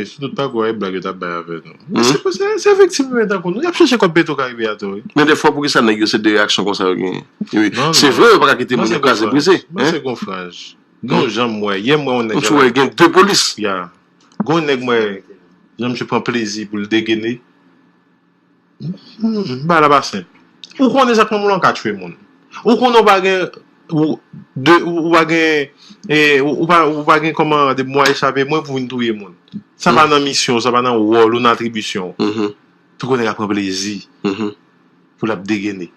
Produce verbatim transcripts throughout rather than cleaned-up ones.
E si tout pa kwè, e blag yo t ap bay avè nou. Men se, se, se viktim yo ye tankou nou. Y ap chèche kòb Petro Caribe a tou, wi. Men defwa, poukisa nèg yo se de reyaksyon konsa yo genyen? Wi. Non, se vre, yo pa ka kite moun yo kraze brize. Mwen se gon franj. Gon jan m wè. Yè m wè yon nèg. M sou wè gen de polis. Ya. Gon nèg m wè, jan misye pran plezi pou l degene. Hmm, bagay la pa senp. Ou konn egzakteman moun lan ka tchwe moun. Ou konn ou pa gen, ou, de, ou, ou pa gen, e, ou, ou pa, ou pa gen kòman de mwa echape mwen pou vin touye moun. Sa pa nan misyon, sa pa nan wòl ou nan atribisyon. Tankou nèg la pran plezi pou l ap degene.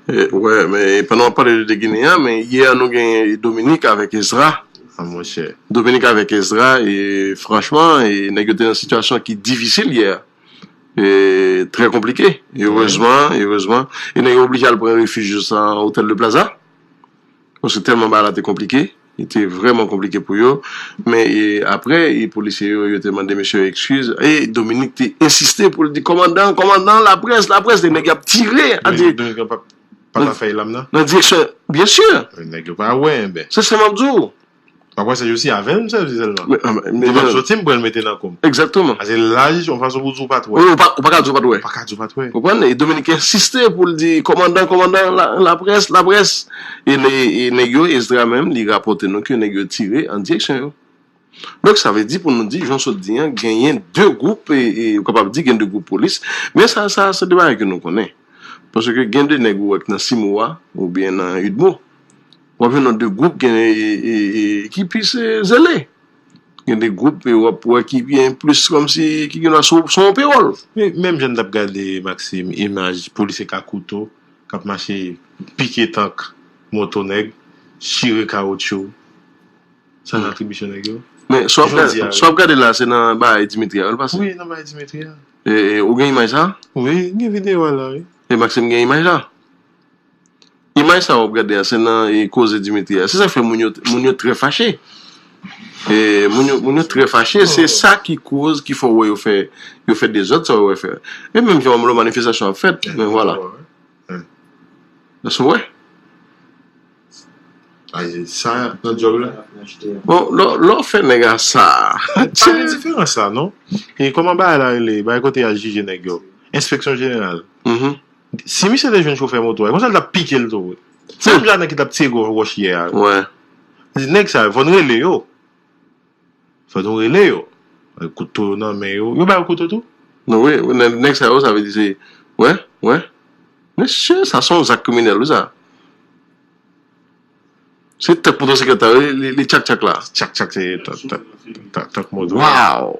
E, wè, men pandan w ap pale de degene a, men yè a nou gen Dominique avèk Ezra. Ah, monchè. Dominique avèk Ezra, e franchman, e nèg yo te nan sitiyasyon ki difisil yè a. E, trè konplike. Erezman, erezman. E nèg yo oblije al pran refij yo sa Hotel de Plaza. Paske tèlman bagay la te konplike. Li te vrèman konplike pou yo. Men, e, apre, e, polisye yo, yo te mande mesye yo eskiz. E Dominique te ensiste pou l di, "Kòmandan, kòmandan, laprès, laprès." E nèg y ap tire. Dominique pa, pa ta fèy lam nan? Nan direksyon, byen si. Nèg yo pa wè, enben. Se sa m ap di w. Apre sa, yo si avè l, m sèvi sèlman. Men, ah, men, depi m soti, m pral mete nan kò m. Egzakteman. Paske laj, yon fason pou di w pa t wè. Wi, ou pa, ou pa ka di w pa t wè. Ou pa ka di w pa t wè. Konprann? E Dominique ensiste pou l di, "Kòmandan, kòmandan, la, laprès, laprès." E nè-, e nèg yo, Ezra menm, li rapòte nou ke nèg yo tire an direksyon yo. Donk, sa vle di pou nou di, jan w sot di an, genyen de gwoup, e, e, ou kapab di gen de gwoup polis, men sa, sa, se de bagay ke nou konnen. Paske gen de nèg ou wè k nan Simo a, oubyen nan Udmo, w ap jwenn yon de gwoup gen, e, e, e, ki plis, e, zele. Gen de gwoup, e, w ap wè ki gen plis kòmsi, ki gen sou, sou yon pewòl. Men, menm jan n t ap gade, Maxime, imaj polisye ka kouto, k ap mache pike tank moto nèg, chire kawotchou. Sa nan atribisyon nèg yo. Men, sa w ap gade, sa w ap gade la, se nan bagay Dimitri a, l pase? Wi, nan bagay Dimitri a. E, e, ou gen imaj sa? Wi, gen videyo a la, wi. E Maxime gen imaj la? Imaj sa w ap gade a, se nan, e, koze Dimitri a. Se sa k fè moun yo, moun yo trè fache. E, moun yo, moun yo trè fache. Se sa ki koz, ki fè w wè yo fè, yo fè dezòd, sa yo wè fè. E menm jan w wè manifestasyon ap fèt, men vwala. Èske w wè? Ay, sa nan djòb la. Bon, lè, lè w fè nèg a sa. Pa gen diferans la, non. E kòman bagay la rele? Bagay kote y al jije nèg yo. Enspeksyon jeneral. Si misye te jwenn chofè moto a, konsa l t ap pike l tou. Se menm jan nèg ki t ap tire gwo wòch yè a. Nèg sa yo, fò n rele yo. Fò nou rele yo. Kouto yo nan men yo. Yo ba yo kouto tou? Non, wi, wi, nè-, nèg sa yo, sa vle di se, wè, wè. Mesye, sa se yon zak kriminèl, wi, sa. Se tank motosiklèt la, li, li, li tchak tchak la. Tchak tchak, se ta-, ta-, ta-, tank moto. Waw!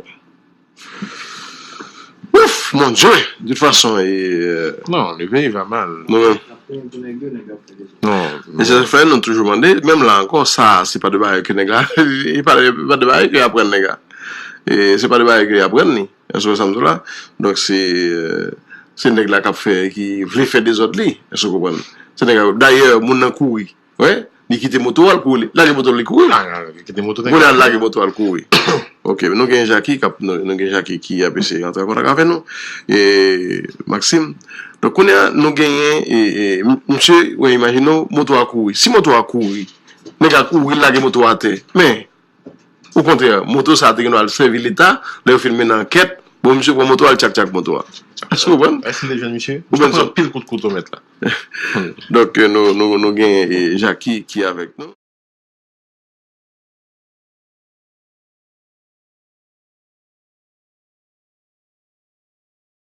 Ouf, mon Dieu! De toute façon, e, euh, non, le pays va mal. Nou menm. Non, e se sa k fè nou toujou mande, menm la ankò, sa, se pa de bagay ke nèg la, e pa, e pa de bagay ke y aprann nèg la. E se pa de bagay ke y aprann li. Èske w wè sa m di w la? Donk, se, euh, se nèg la k ap fè, ki vle fè dezòd li. Èske w konprann? Se nèg la, dayè, moun nan kouri. Wè, li kite moto a, l kouri. Lage moto l, li kouri. Ah, li kite moto, kounye a, l lage moto a, l kouri. Ok, nou gen Jackie k ap, nou, nou gen Jackie ki ap eseye rantre an kontak avè nou. E, Maxime. Donk, kounye a, nou genyen, e, e, m-, misye, wè, imajine w, moto a kouri. Si moto a kouri, nèg la kouri, l lage moto a atè. Men, okontrè, moto sa a te gen dwa al sèvi Leta, lè yo fin mennen ankèt, bon, misye pran moto a, l tchak tchak moto a. Èske w konprann? Èske n te jwenn misye? Ou konprann sa? Misye pran anpil kout kouto, mèt la. Donk, nou, nou, nou gen, e, Jackie ki avèk nou.